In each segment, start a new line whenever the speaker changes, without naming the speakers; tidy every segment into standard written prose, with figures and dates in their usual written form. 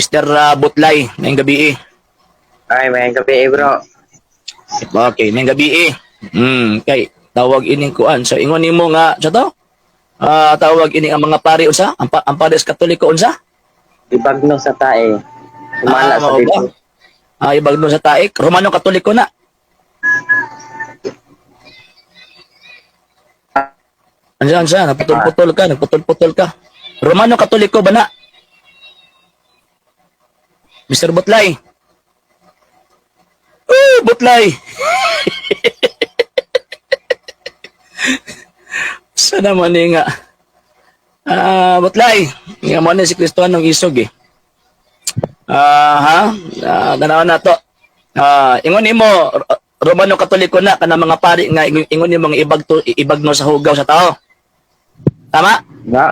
Mr. Butlay, ngayong gabi eh.
Ay, may gabi eh, bro.
Okay, ngayong gabi eh. Kay tawag ining kuan. So ingon nimo nga sa to? Ah, tawag ini ang mga pari unsa? Ang pares Katoliko unsa?
Ibagno sa tae. Sumala
Ah,
sa
mao ba?
dito.
Ah, ibagno sa taik. Romano Katoliko na. Ansa, ansa, nagputol-putol ka, nagputol-putol ka. Romano Katoliko ba na? Mr. Butlay. Oh, Butlay. Sana man eh nga. Ah, Butlay. Nga mo na si Kristohanong isog eh. Ah, ha? Ah, tanaw na to. Ah, ingon nimo Romano Katoliko na kana mga pari nga ingon, ingon nimo mga ibag to ibagno sa hugaw sa tao. Tama?
Ba?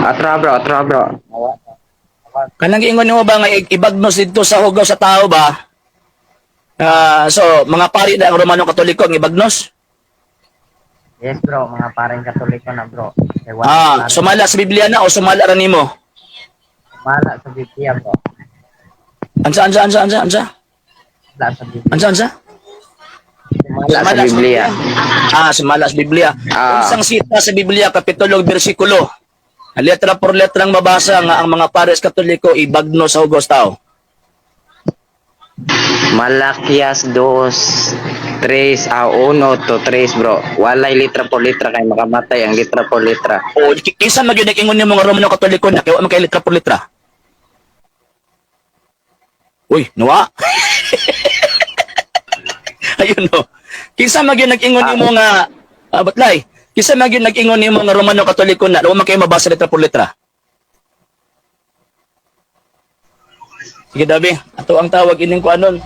Atra bro, atra bro.
Kanang giingon nimo ba nga ibagnos didto sa hugaw sa tao ba? Ah, so mga pari na ang Romano Katoliko ang ibagnos?
Yes bro, mga pareng Katoliko na bro. Kay wala
Ah,
pare-
sumala sa Biblia na o sumala ra nimo?
Sumala sa Biblia bro.
Ansa, ansa, ansa, ansa, ansa?
Sumala sa Biblia.
Ansa, ansa?
Sumala sa Biblia.
Ah, sumala sa Biblia.
Ah.
Unsang sita sa Biblia, kapitulo ug bersikulo. Letra por letrang mabasa nga ang mga pares Katoliko ibagno sa hugos tao.
Malakias 2, 3, ah, 1 to 3 bro. Walay litra por litra kay makamatay ang litra por litra.
O kinsa man gyud ingon nimo nga Romano Katoliko na kay wa man kay letra por letra. Uy, nuwa. Ayun no. Kinsa man gyud nag-ingon nimo nga batlay. Kinsa man gyud nag-ingon nimo nga Romano Katoliko na wa man kay mabasa letra por letra. Sige dabi, ato ang tawag ining kuanon.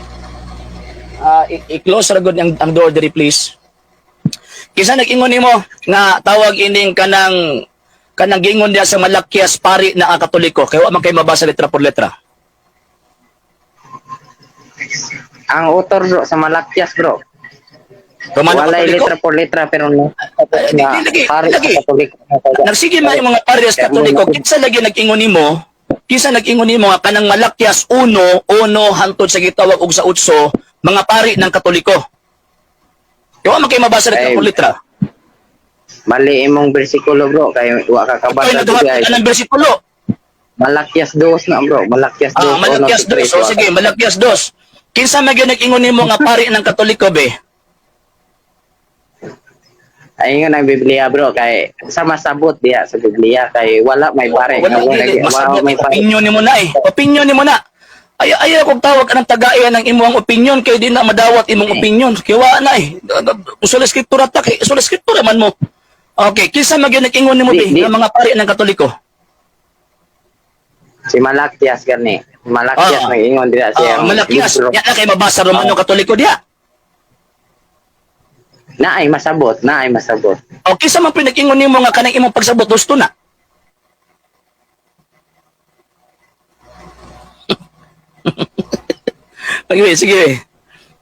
Ah, i-close ra gud ang door diri please. Kinsa nag-ingon nimo nga tawag ining kanang kanang gingon diya sa Malakias pari na ang Katoliko kay wa man kay mabasa letra por letra.
Ang author bro sa Malakias bro.
Romano
Walay
Katoliko.
litra por letra pero no.
Eh, di- di lagi,
Pare
lagi.
sa Katoliko.
Nagsige man yung mga pares Katoliko, kinsa lagi nag-ingon nimo? Kinsa nag-ingon nimo nga kanang Malakias 1:1 hantod sa gitawag og sa 8 mga pari ng Katoliko. Kay wa man kay mabasa letra
Ay,
por letra.
Mali imong bersikulo bro kay wa ka
Ito
kabasa
nagawa
guys.
ng bersikulo.
Malakias 2 na bro, Malakias 2.
Ah, Malakias 2. O sige, Malakias 2. Kinsa man gyud nag-ingon nimo nga pari ng Katoliko be?
Ay nga ang Biblia bro kay sa masabot diya sa Biblia kay wala may pare
Wala,
nga
dili, masabot.
wala may pare.
Opinion nimo na eh. Opinion nimo na. Ay ay akong tawag anang tagayan ng imong opinion kay di na madawat imong opinion. Kay wa na eh. Sola Scriptura ta kay sola Scriptura man mo. Okay, kinsa man gyud nag-ingon nimo
Di-
be
di.
nga mga pari ng Katoliko?
Si Malakias gani. Malakias
Ah.
nag-ingon diya siya.
Ah, Malakias,
Libro.
ya na kay mabasa Romano Katoliko diya.
Na ay masabot, na ay masabot.
O kinsa man pinag-ingon nimo nga kanang imong pagsabot gusto na? Sige, sige.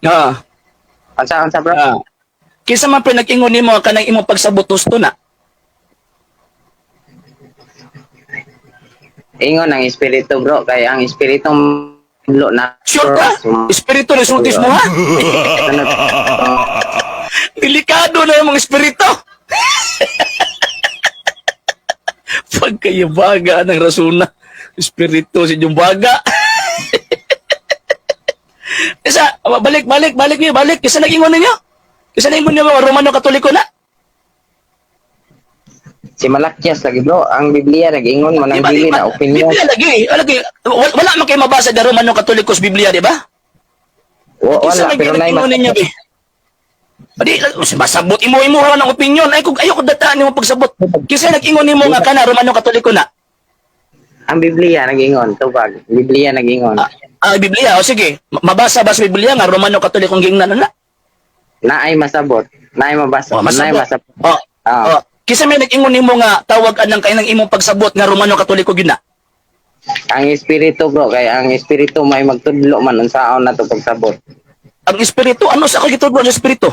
Ah.
Unsa unsa bro?
Ah. Kinsa man pinag-ingon nimo nga kanang imong pagsabot husto na?
Ingon ang espiritu bro kay ang espiritu lo na.
Sure ka? Espiritu resultis mo ha? Delikado na yung mga espiritu. Pagkayabaga ng rasuna. Espiritu si Jumbaga. Isa, balik, balik, balik niyo, balik. Isa nag-ingon ninyo. Isa nag-ingon ninyo, mga Romano Katoliko na.
Si Malakias lagi bro, ang Biblia nag-ingon man ang
Diba,
dili
diba?
na opinion.
Biblia lagi, lagi. Wala, wala man kayo mabasa na Romano Katoliko sa Biblia, di ba?
Wala
Isa
pero nay
nag-ingon ninyo, be. Adi, masabot imo imo ra ng opinion. Ay kung ayoko dataan nimo pagsabot. Kinsa nag-ingon nimo nga kana Romano Katoliko na?
Ang Biblia nag-ingon, tubag. Biblia nag-ingon.
Ah, ah, Biblia, o sige. Mabasa ba sa Biblia nga Romano Katolikong gingnan na?
Naay masabot, naay mabasa,
O,
naay
masabot.
masabot.
O,
Ah.
o. Kinsa may nag-ingon nimo nga tawag anang kay nang imong pagsabot nga Romano Katoliko gyud na?
Ang espiritu bro, kay ang espiritu may magtudlo man unsaon na to pagsabot.
Ang espiritu, ano sa ako gitudlo sa espiritu?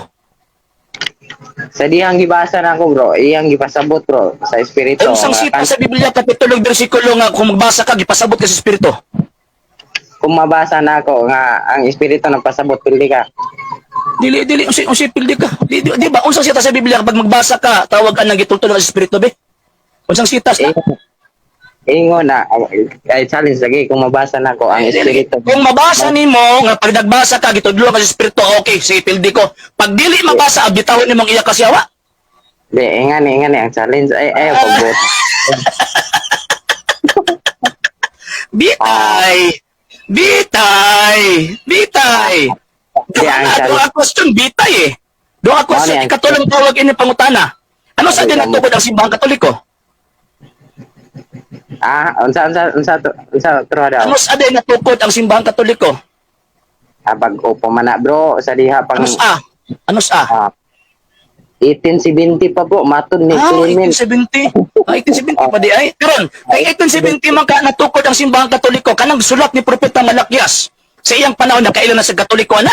Sa dihang gibasa na ako, bro, iyang gipasabot, bro, sa espiritu.
Unsang
Nga
sita sa Biblia kapitulo ug bersikulo nga kung magbasa ka gipasabot ka sa espiritu?
Kung mabasa na ako nga ang espiritu nagpasabot, pili ka.
Dili, dili, unsay unsay pildi ka. Di ba unsang sita sa Biblia kapag magbasa ka, tawag ka ng gitultol ng espiritu be? Unsang sitas na?
Ingon na ay challenge lagi kung mabasa na ako ang espiritu.
Kung mabasa nimo nga pag nagbasa ka gitudlo ka sa espiritu, okay, sige, pildi ko. Pag dili mabasa, abitawon nimong iya kasiyawa.
Di, ingan ingan ang challenge ay ay pagbot.
Bitay! Bitay! Bitay!
Di ang
Doon
challenge.
ang question, bitay eh. Doon ang question,
Ano yan?
ikatulong tawag ini pangutana. Ano sa din natukod ang simbahang Katoliko?
Ah, unsa unsa unsa unsa truha daw?
Ano sa din natukod ang simbahang Katoliko?
Ah, bag-o pa man na, bro, sa diha pang
Ano sa? Ano sa?
ah, 1870 pa po matud ni
Ah,
Clement.
1870. Ah, 1870 pa di ay. Karon, kay 1870 man ka natukod ang simbahang Katoliko kanang sulat ni Propeta Malakias. Sa iyang panahon nakaila na sa Katoliko ana.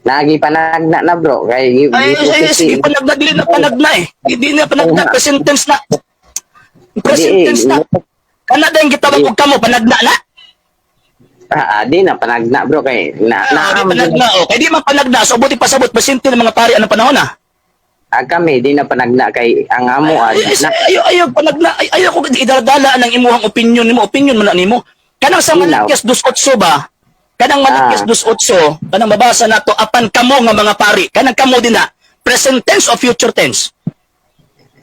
Lagi panagna na, bro, kay
Ay, ay, ay, sige, panagna, dili na panagna eh. Hindi na panagna, present tense na. Present tense na. Kana din gitawag og kamo panagna na.
Ah, ah, di na panagna, bro, kay na
Ah,
na
di panagna oh. Kay di man panagna, so buti pasabot presente ng mga pari anong panahon ah.
Ah, kami di na panagna kay ang amo ah,
Ay, ay,
na,
ayo ayo panagna ay, ayo ko idaradala ang imuhang opinion nimo, opinion man na nimo. Kanang sa
Ilaw.
Malakias 2:8 ba? Kanang Malakias 2:8, kanang mabasa nato apan kamo nga mga pari, kanang kamo din na present tense o future tense?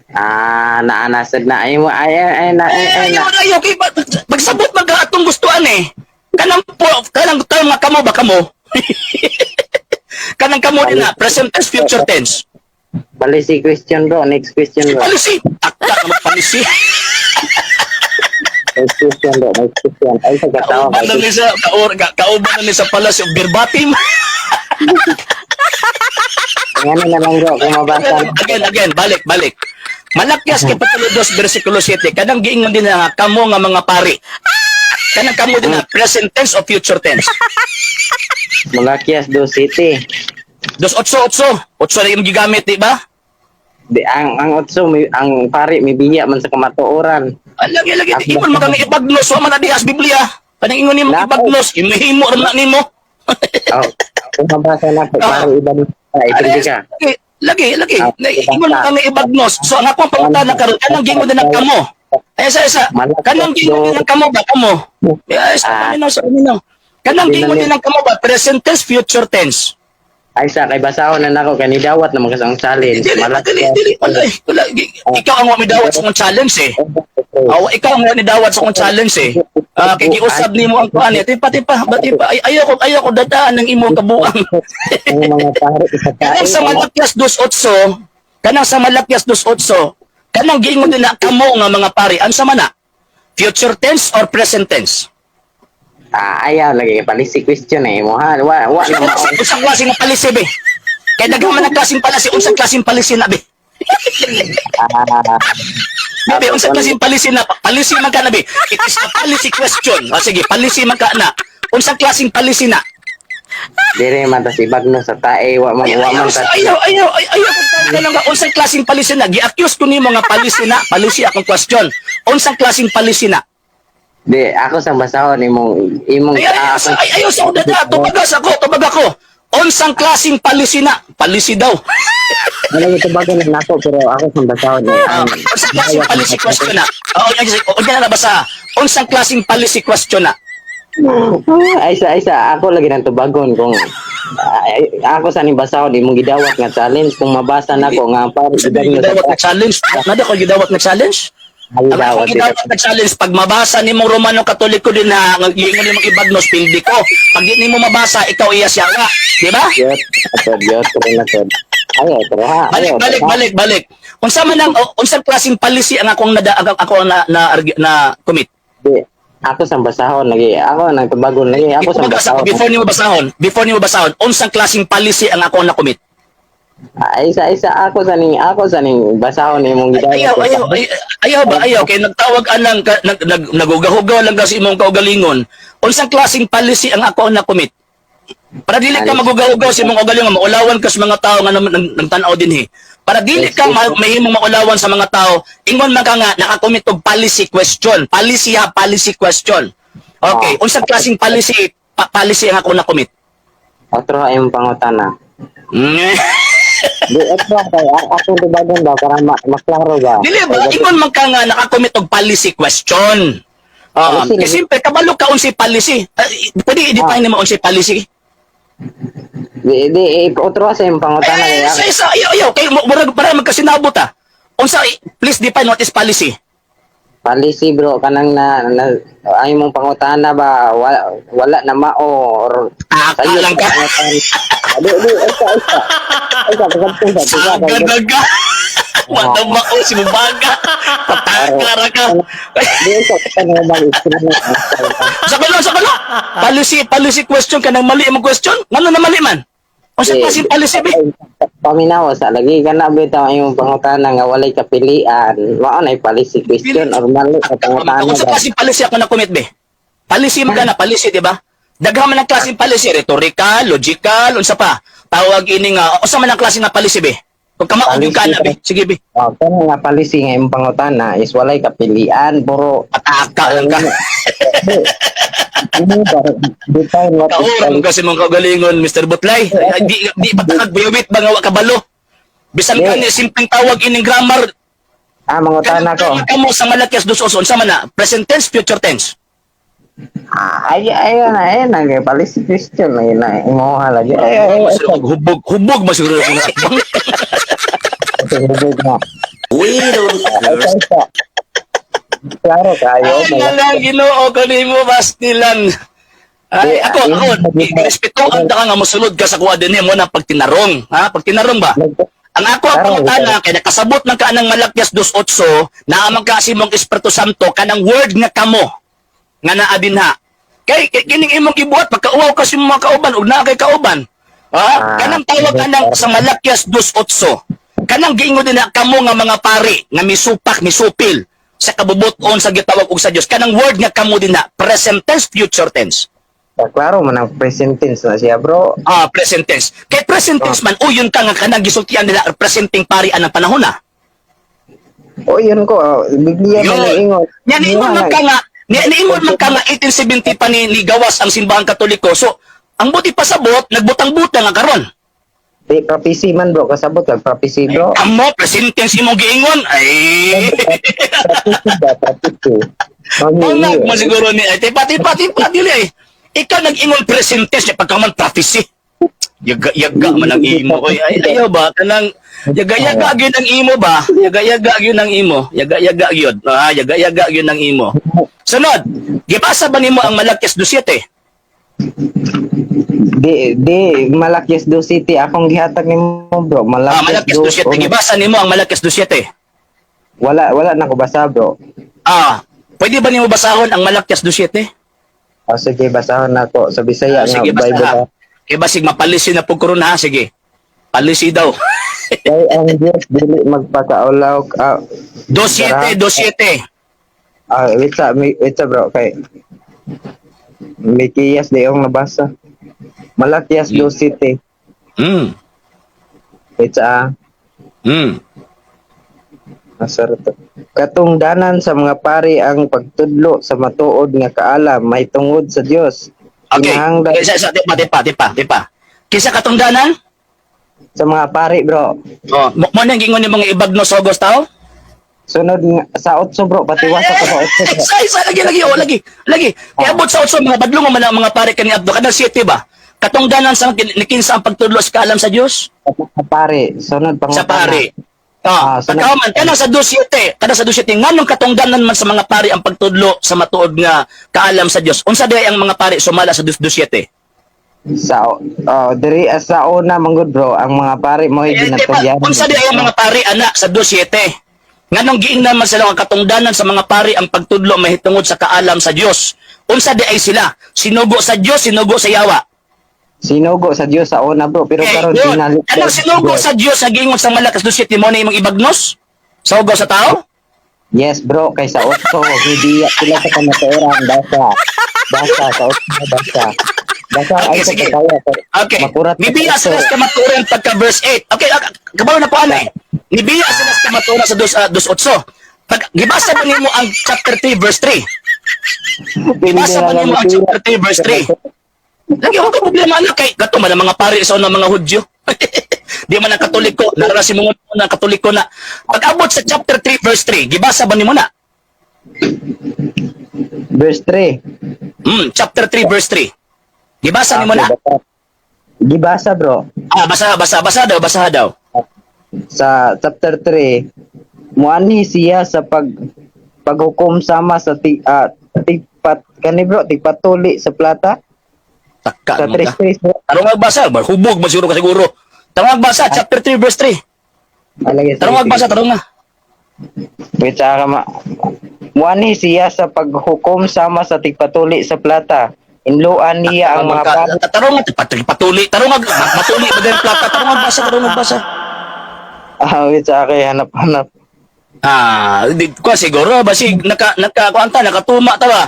Ah, naanasad na ay mo ay ay ay na ay, ay,
Ay,
na
ayaw, ayaw, kay, pagsabot man ka atong gustuan eh. Kanang po, kanang term nga kamo ba kamo? Kanang kamo din na, present tense, future tense.
Bali si question, bro, next question,
Si
bro.
palisi. Takta ka magpalisi.
Next question, bro, next question ay sa katawa.
Kauban na ni sa, kauban na ni sa palace of verbatim.
Ano na lang, bro, kung mabasa na.
Again, again, balik, balik. Malakyas Kapitulo 2, versikulo 7. Kanang giingon din na nga, kamo nga mga pari. Kanang kamo din na present tense o future tense?
Malakias do City.
2:8, 8. 8 na yung gigamit, di ba?
Di ang otso may, ang pari may biya man sa kamatuoran.
Ay, lagi, lagi. Ingon man kang ibagnos, wa man na dihas Biblia. Kanang ingon nimo
Nako.
ibagnos, imahimo ra na nimo.
Oh, kung mabasa na ko pari iba ni ay pwede ka.
Lagi, lagi, lagi.
Ah,
Ingon man kang ibagnos. So ang akong pangutana karon, kanang giingon din ang kamo. Ay, isa, isa.
Malakas
Kanang giingon din ang kamo ba kamo? Ay, sa paminaw, sa paminaw. Kanang
Di na
giingon
ni-
din ang kamo ba present tense, future tense?
Ay sa kay basahon na nako kanidawat na mga ang challenge.
Dili, dili, dili, wala, eh, wala. Ikaw ang wa midawat sa akong challenge eh. Aw, ikaw ang nidawat sa akong challenge eh. Ah, kay giusab nimo ang kuan eh. Tipa, tipa, ba tipa. Ay, ayaw ko, ayaw ko dataan ng imong kabuang.
Ang mga pari sa
Kanang sa Malakyas 2:8, kanang sa Malakyas 2:8, kanang giingon din na kamo nga mga pari, unsa man na? Future tense or present tense?
Ah, ayaw lagi kay palisi question eh mo ha. Wa wa na mao.
Unsang klase nga palisi be? Kay daghan man ang klaseng palisi, unsang klaseng palisi na be?
Ah,
Be, unsang klaseng palisi na? Palisi man ka na be. It is a policy question. O sige, palisi man ka na. Unsang klaseng palisi na?
Dire man tas ibagno sa tae wa man
Ayaw,
wa
ayaw,
man ta.
ayaw, ayaw, ayaw, ayaw, kanang ka, unsang klaseng palisi na? Gi-accuse ko nimo nga palisi na, palisi akong question. Unsang klaseng palisi na?
Di ako sang basahon imong imong
Ay, ay,
ah,
ay, ay, ayaw sa dada, tubagas ako, tubag ako. Unsang klaseng palisi na? Palisi daw.
Wala yung tubagan na nako pero ako sang basahon eh.
Ah, unsang klaseng palisi question na? Oo, oh, oh, na nabasa. Unsang klaseng palisi question na?
Ay sa ay sa ako lagi nang tubagon kung ay, ako sa ning basahon imong gidawat nga challenge kung mabasa nako nga ang pari
Sa
ibagno sa
gidawat na challenge. Nada ko gidawat na challenge.
tae
Ang
dawat
akong gidawat na challenge, pag mabasa nimong Romano Katoliko din na ang giingon nimong ibagnos, pildi ko. Pag di nimo mabasa, ikaw iya siya nga. Di ba?
Yot, atod, yot, tuloy na tod. Ayaw, tara ha.
Balik,
Ayaw,
balik,
tara.
balik, balik. Unsa man ang unsang klaseng policy ang akong nada ang ako na na, na commit?
Di, ako sang basahon lagi. Ako nang tubagon lagi. Ako sang
Kumbaga,
basahon.
before nimo basahon, before nimo basahon, unsang klaseng policy ang ako na commit?
Ay, isa, isa, ako sa ning basahon imong gidawat.
Ayaw, ayaw, ay, ayaw ba, ayaw kay nagtawag anang ka, nag, nag, nagugahugaw lang kasi imong kaugalingon. Unsang klaseng policy ang ako na commit? Para dili ka magugaw-ugaw sa imong kaugalingon, maulawan ka sa mga tao nga nang tan-aw dinhi. Para dili ka mahimong maulawan sa mga tao, ingon man ka nga nakakomit og policy question. Policy ha, policy question. Okay, unsang klaseng policy policy ang ako na-commit?
Otro ay imong pangutana. Di otro kay akong tubagon ba para maklaro ba?
Dili ba ingon man ka nga nakakomit og policy question? Ah,
Policy,
kay simple kabalo ka unsay policy. Ah, pwede i-define nimo unsay policy?
Di di otro sa imong pangutana
Eh,
kay
sa isa, ayaw, ayaw, kay murag para magkasinabot ah. Unsa, please define what is policy.
Policy, bro, kanang na ay imong pangutana ba wala, wala na mao or
Taka
sayo
lang ka.
sa pangutana. Di di isa isa. Isa kasabtong sa tiga.
Saga na ka. Wala ba ko si Mubaga? Pataka ra ka.
Di isa kanang ba explain.
Sa kalo, sa kalo. Policy, policy question ka nang mali imong question? Ngano na mali man? Unsa klaseng policy be?
Paminaw sa lagi kana bitaw ang imong pangutana nga walay kapilian. Mao na policy question or mali sa pangutana
Unsa
ba?
klaseng policy ako na commit be? Policy man na policy, di ba? Daghan man ang klaseng policy, rhetorical, logical, unsa pa? Tawag ini nga, unsa man ang klase nga policy be? Kung kamao yung kana be, sige be.
Oh, pero nga policy nga imong pangutana is walay kapilian, puro
Pataka lang ka.
ano ba define what is
Kaurang
policy.
kasi mga kaugalingon, Mr. Butlay. Ay, di patakag bayawit ba nga wa kabalo? Bisan
Di.
ka ni simpleng tawag ining grammar.
Ah, mangutana ko.
Kamo sa Malakias dos otso, unsa man na? Present tense, future tense.
Ah, ay ay na ay na kay policy question na na imo lagi. Ay ay ay.
Masiguro, hubog, hubog masiguro kung akbang.
Ay, ay,
We don't
ay, ay. Klaro kayo.
Ay, na lang, Ginoo ko nimo Bastilan. Ay,
Di,
ako,
ay,
ako, respeto ang ka nga mosulod ka sa kuha din mo na pagtinarong. Ha? Pagtinarong ba? Ang ako ang
Tarong,
pangutana kay nakasabot man ka anang Malakias 2:8, naa man ka si mong Espiritu Santo kanang word nga kamo nga naa dinha. Kay kining imong gibuhat pagkauwaw ka sa imong mga kauban ug naa kay kauban. Ha? Kanang tawag kanang sa Malakias 2:8. Kanang giingon din na kamo nga mga pari nga misupak misupil sa kabubuton sa gitawag og sa Dios. Kanang word nga kamo din na present tense, future tense.
Klaro man ang present tense na siya, bro.
Ah, present tense. Kay present tense man uyon ka nga kanang gisultian nila representing pari anang panahon na.
O yun ko, oh, Biblia
Yun.
man ang ingon.
Nya niingon man ka nga, niingon man ka nga 1870 pa ni gawas ang simbahang Katoliko. So, ang buti pasabot, nagbutang-butang ang karon.
Di prophecy man, bro, kasabot kag prophecy, bro.
Amo present tense imong giingon. Ay.
Prophecy ba, prophecy.
Bangag man siguro ni ay tipa tipa tipa dili ay. Ikaw nag-ingon present tense pagka man prophecy. Yaga yaga man ang imo oy. Ay ayaw ba kanang yaga yaga gyud ang imo ba? Yaga yaga gyud ang imo. Yaga yaga gyud. Ah, yaga yaga gyud ang imo. Sunod, gibasa ba nimo ang Malakias 2:7?
Di di Malakias do City akong gihatag nimo, bro.
Ah,
Malakias
Malakias
do
2:7 gibasa nimo ang Malakias 2:7.
Wala wala na ko basa, bro.
Ah, pwede ba nimo basahon ang Malakias 2:7?
O sige, basahon nako sa Bisaya
Ah,
nga
sige,
Bible.
basta. Kay basig mapalisi na pug karon ha, sige. Palisi daw.
Kay ang Dios dili magpakaulaw ah,
2:7, 2:7.
ah, wait sa wait sa, bro, kay Mikiyas di yung nabasa. Malakias do City. Wait sa ah. Masarap. Katungdanan sa mga pari ang pagtudlo sa matuod nga kaalam may tungod sa Dios.
Okay.
Kinahanglan
Okay, sa tipa tipa tipa tipa. Kinsa katungdanan?
sa mga pari, bro.
Oh, mo nang gingon ni mga ibagno sogos tao?
Sunod nga, sa 8, bro, patiwasa ko sa 8, bro.
Isa lagi lagi oh, lagi. Lagi. Kaya abot sa 8 mga badlong man ang mga pare kani Abdo kada 7 ba? Katungdanan sa ni kinsa ang pagtudlo sa kaalam sa Dios?
Sa pari, sunod pang
Sa pari. Ah,
Ah, sunod.
pagka man kana sa 2:7, kana sa 2:7 nganong katungdanan man sa mga pari ang pagtudlo sa matuod nga kaalam sa Dios? Unsa diay ang mga pari sumala sa 2:7?
Sa oh, diri sa una manggod, bro, ang mga pari mo
Eh, di ba,
ginatugyan.
unsa diay ang mga pari ana sa 2:7? Nganong giingnan man sila ang katungdanan sa mga pari ang pagtudlo mahitungod sa kaalam sa Dios? Unsa di ay sila? Sinugo sa Dios, sinugo sa yawa.
Sinugo sa Dios sa una, bro, pero
Eh,
karon
yun.
dinalik.
Anong sinugo sa Dios sa giingon sa Malakas 2:7 mo na imong ibagnos? Sa ugaw sa tao?
Yes, bro, kay sa 8 hindi sila sa kamatuoran basa. Basa sa 8 basa. Basta
Okay,
ay sa
sige.
kaya.
Okay.
Makurat.
Nibiya sila sa kamatuoran pagka verse 8. Okay, kabalo na po ana eh. Nibiya sila sa kamatuoran sa 2:8. Pag gibasa ba nimo ang chapter 3 verse 3? Gibasa ba nimo ang chapter 3 verse 3? Lagi ako problema ana kay gato man ang mga pari sa unang mga Hudyo. Di man ang Katoliko, nara si mga na Katoliko na. Pag abot sa chapter 3 verse 3, gibasa ba nimo na?
Verse 3.
Chapter 3 verse 3. Gibasa nimo na?
Gibasa, bro.
Ah, basa, basa, basa daw, basa daw.
Sa chapter 3, muanhi siya sa paghukom sama sa tigpat kani, bro, tigpatuli sa plata.
Taka
Sa
naman ka.
3-3, bro.
Tarong magbasa, bar hubog man siguro ka siguro. Tarong magbasa, chapter 3 verse 3.
Alagay, sige,
Tarong
sige.
magbasa, tarong nga.
Wait, sa ka ma. Muanhi siya sa paghukom sama sa tigpatuli sa plata. Inluan niya ang mga pari.
Tarong nga patuli, patuli, tarong nga matuli ba din plata? Tarong magbasa, tarong magbasa.
Ah, wait, sa akin, hanap-hanap.
Ah, di ko siguro basig naka kuan ta, nakatuma ta ba?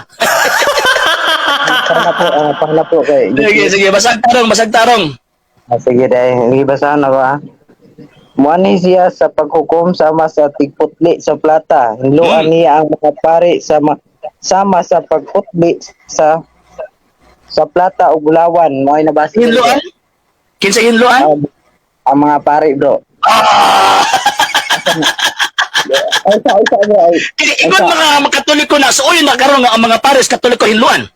Sana po, panghana po kay.
Sige, sige, basag tarong, basag tarong.
Ah, sige dahil, gibasahan na ba? Muanhi siya sa paghukom sama sa tigputli sa plata. Hinluan niya ang mga pari sama sa pagputli sa plata o bulawan. Mo ay nabasa.
Hinluan? Kinsa hinluan?
Ang mga pari, bro.
Ah!
Ay, sa, bro. Ay,
Kaya ingon mga Katoliko na, so uy na karon nga ang mga pares Katoliko hinluan.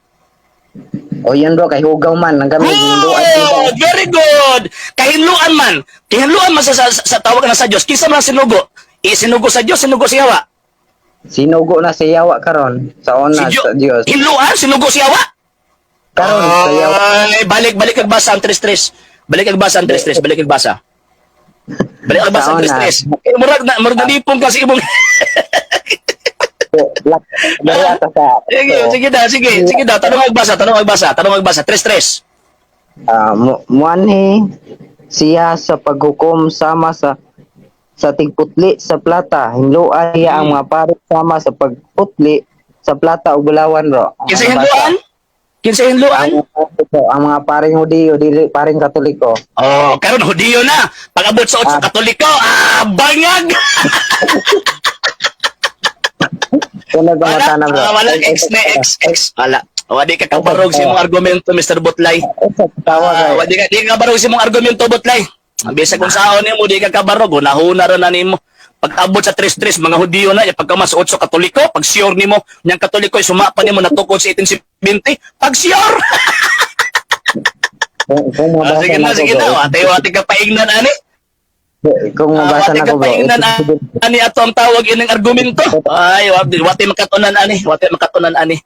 O yun, bro, kay hugaw man. Ang kami, hinluan.
Oh, very good. Kahinluan man. Kahinluan man sa tawag na sa Dios. Kinsa man ang sinugo? Isinugo sa Dios, sinugo si Yawa.
Sinugo na si Yawa karon sa una
Si
sa Dios.
Hinluan, sinugo si Yawa.
Karon sa Yawa.
Ay, balik balik ag basa ang 3-3. Balik ag basa ang 3-3, balik ag basa. Balik ag basa ang
Sa una.
3-3. Eh, murag nalipong kasi imong
Black. Dari ata sa.
Sige, sige daw, sige, sige daw. Tanong ag basa, tanong ag basa, tanong ag basa. 3-3.
Ah, muanhi siya sa paghukom sama sa tigputli sa plata. Hinluan niya ang mga pari sama sa pagputli sa plata o bulawan, bro.
Kinsa hinluan? Kinsa hinluan?
Ang mga paring Hudiyo, dili paring Katoliko.
Oh, karon Hudiyo na. Pag-abot sa 8 Katoliko, ah, bangag.
Wala ba
Wala,
mata na, bro?
ah, wala X na X X. Wala. Wala ka kabarog sa imong argumento, Mr. Butlay.
Tawa
Ah,
kay.
wala ka di ka kabarog sa imong argumento, Butlay. Ang bisag kung saon nimo di ka kabarog, hunahuna ra na nimo. Pag abot sa 3-3, mga Hudiyo na, pagka mas 8 Katoliko, pag sure nimo, niyang Katoliko, sumapa nimo natukod sa 1870, pag sure!
Kung
Ah,
mabasa
sige na,
na ako,
sige
bro.
na, wate, wate ka paignan, ani.
Kung
Ah,
mabasa
wate
na
ka
ako, bro.
paignan, ani, ato ang tawag ining argumento. Ay, wate, wate makatunan, ani, wate makatunan, ani.